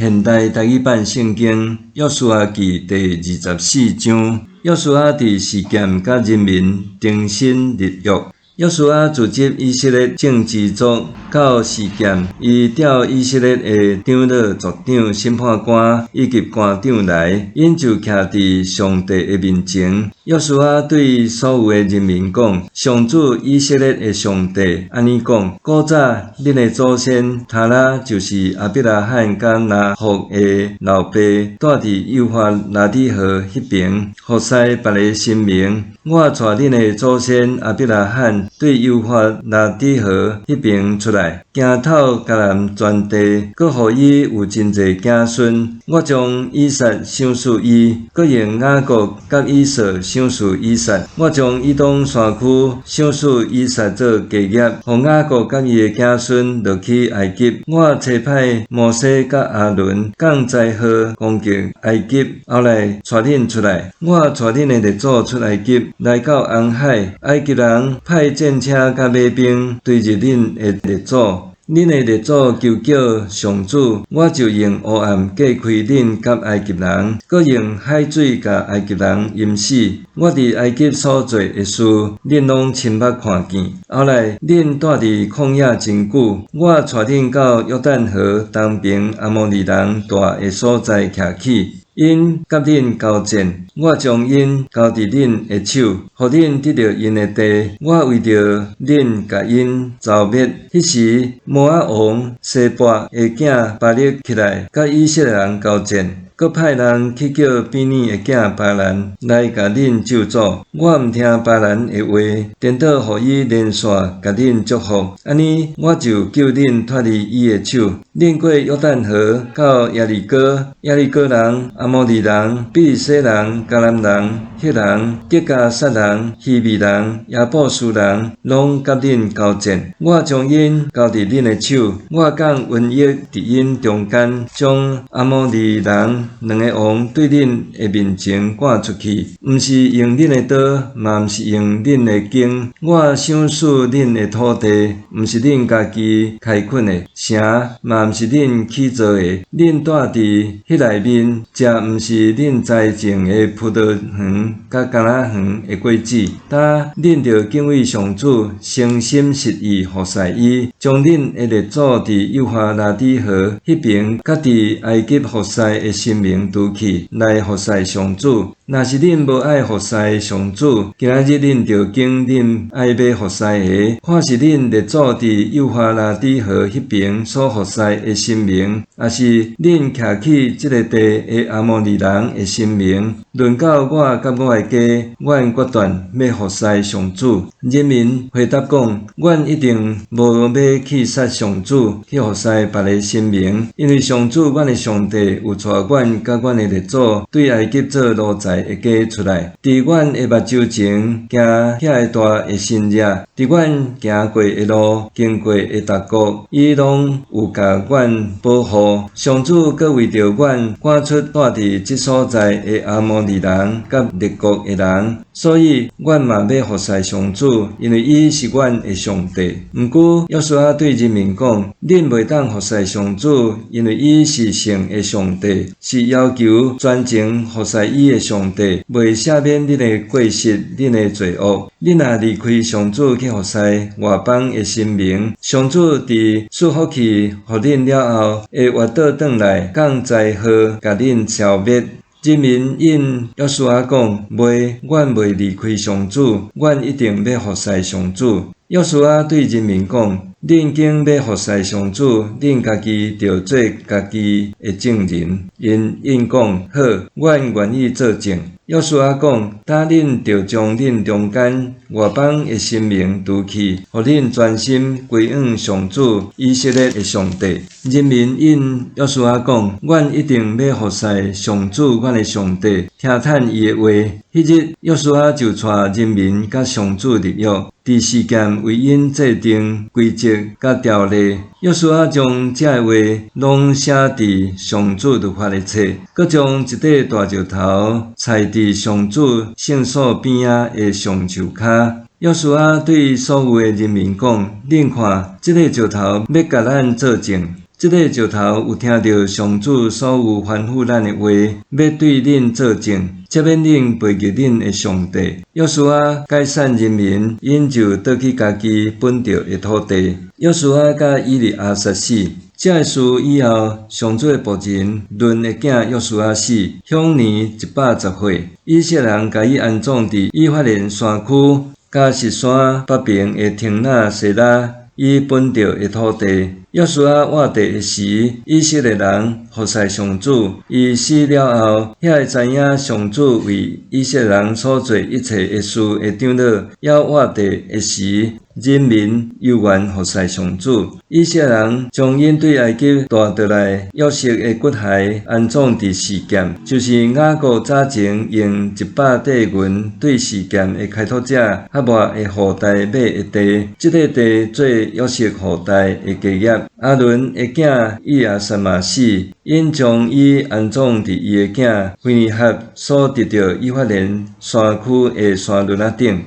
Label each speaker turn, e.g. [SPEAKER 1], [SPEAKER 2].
[SPEAKER 1] 現代台語版聖經約書亞記第二十四章，約書亞佇示劍佮人民重新立約。約書亞組織以色列眾支族到示劍，伊調以色列的長老、族長、審判官以及官長來，𪜶就徛佇上帝的面前。約書亞對所有的人民講：上主以色列的上帝按呢講：古早恁的祖先他拉就是亞伯拉罕佮拿鶴的老爸，蹛佇幼發拉底河彼爿服侍別个神明。我帶恁的祖先亞伯拉罕對幼發拉底河彼爿出來，行透迦南全地，閣予伊有真濟子孫。我將以撒賞賜伊，閣用雅各佮以掃賞賜以撒。我將以東山區賞賜以撒做家業，予雅各佮伊的子孫落去埃及。我差派摩西佮亞倫降災禍攻擊埃及，後來帶恁出來。我帶恁的列祖出埃及，來到紅海，埃及人派戰車佮馬兵追入恁的列祖。恁的列祖求叫上主，我就用烏暗隔開恁佮埃及人，閣用海水共埃及人淹死。我佇埃及所做的事，恁攏親目看見。後來恁蹛佇曠野真久，我帶恁到約旦河東爿阿摩利人蹛的所在徛起。𪜶佮恁交戰，我將𪜶交佇恁的手，予恁得著𪜶的地。我為著恁共𪜶蹂滅。彼時，摩押王西撥的囝巴勒起來，佮以色列人交戰，閣派人去叫比擬的囝巴蘭來共恁咒詛。我毋聽巴蘭的話，顛倒予伊連續共恁祝福。按呢，我就救恁脫離伊的手。恁過約旦河到耶利哥，耶利哥人、阿摩利人、比利洗人、迦南人、赫人、吉甲撒人、希未人、耶布斯人，攏佮恁交戰。我將𪜶交佇恁的手，我降瘟疫佇𪜶中間，將阿摩利人兩个王對恁的面前趕出去，毋是用恁的刀，嘛毋是用恁的弓。我賞賜恁的土地，毋是恁家己開墾的，城嘛毋是恁起造的。恁蹛佇彼內面，食毋是恁栽種的葡萄園佮橄欖園的果子。但恁著敬畏上主，誠心實意服侍伊，將恁的列祖佇幼發拉底河彼爿佮佇埃及服侍的神明除去，來服侍上主。若是恁無愛服侍上主，今仔日恁著揀恁愛欲服侍的，看是恁列祖佇幼發拉底河彼爿所服侍的神明，抑是恁徛起這个地的阿摩利人的神明。論到我佮我的家，阮決斷欲服侍上主。人民回答講：阮一定無欲棄殺上主，去服侍別个神明，因為上主阮的上帝有帶阮佮阮的列祖對埃及做奴才的家出來，佇阮的目睭前行遐大的神跡，佇阮行過的路、經過的逐國，伊攏有共阮保護。上主閣為著阮趕出蹛佇這所在的阿摩利人佮列國的人，所以阮嘛欲服侍上主，因為伊是阮的上帝。毋過約書亞對人民講：恁袂當服侍上主，因為伊是聖的上帝，是要求專情服侍伊的上帝，袂赦免恁的過失、恁的罪惡。恁若離開上主去服侍外邦的神明，上主佇賜福氣予恁了後，會越倒轉來降災禍，共恁消滅。人民應約書亞講：袂，阮袂離開上主，阮一定欲服侍上主。約書亞對人民講：恁揀欲服侍上主，恁家己著做家己的證人。𪜶應講：好，阮願意做證。約書亞講：今恁著將恁中間外邦的神明除去，予恁專心歸向上主以色列的上帝。人民應約書亞講：阮一定欲服侍上主，阮的上帝，聽趁伊的話。彼日，約書亞就帶人民佮上主立約，佇示劍為𪜶制定規則佮條例。約書亞將這个話攏寫佇上主律法的冊，閣將一塊大石頭裁佇上主聖所邊仔的橡樹跤。約書亞對所有的人民講：恁看，這个石頭欲共咱做證。這个石頭有聽著上主所有吩咐咱的話，欲對恁做證，赦免恁背逆恁的上帝。約書亞解散人民，𪜶就倒去家己本著的土地。約書亞佮以利亞撒死。這个事以後，上主的僕人嫩的囝約書亞死，享年110歲。以色列人共伊安葬佇以法蓮山區，迦實山北爿的亭納西拉，伊本著的土地。約書亞活著的時，以色列人服侍上主。伊死了後，遐个知影上主為以色列人所做一切的事的長老，猶活著的時，人民猶原服侍上主。以色列人將𪜶對埃及帶倒來約瑟的骨骸安葬佇示劍，就是雅各早前用100塊銀對示劍的開拓者哈抹的後代買的地。這个地做約瑟後代的家業。亞倫的囝以亞撒嘛死，𪜶將伊安葬佇伊的囝非尼哈所得著以法蓮山區的山崙仔頂。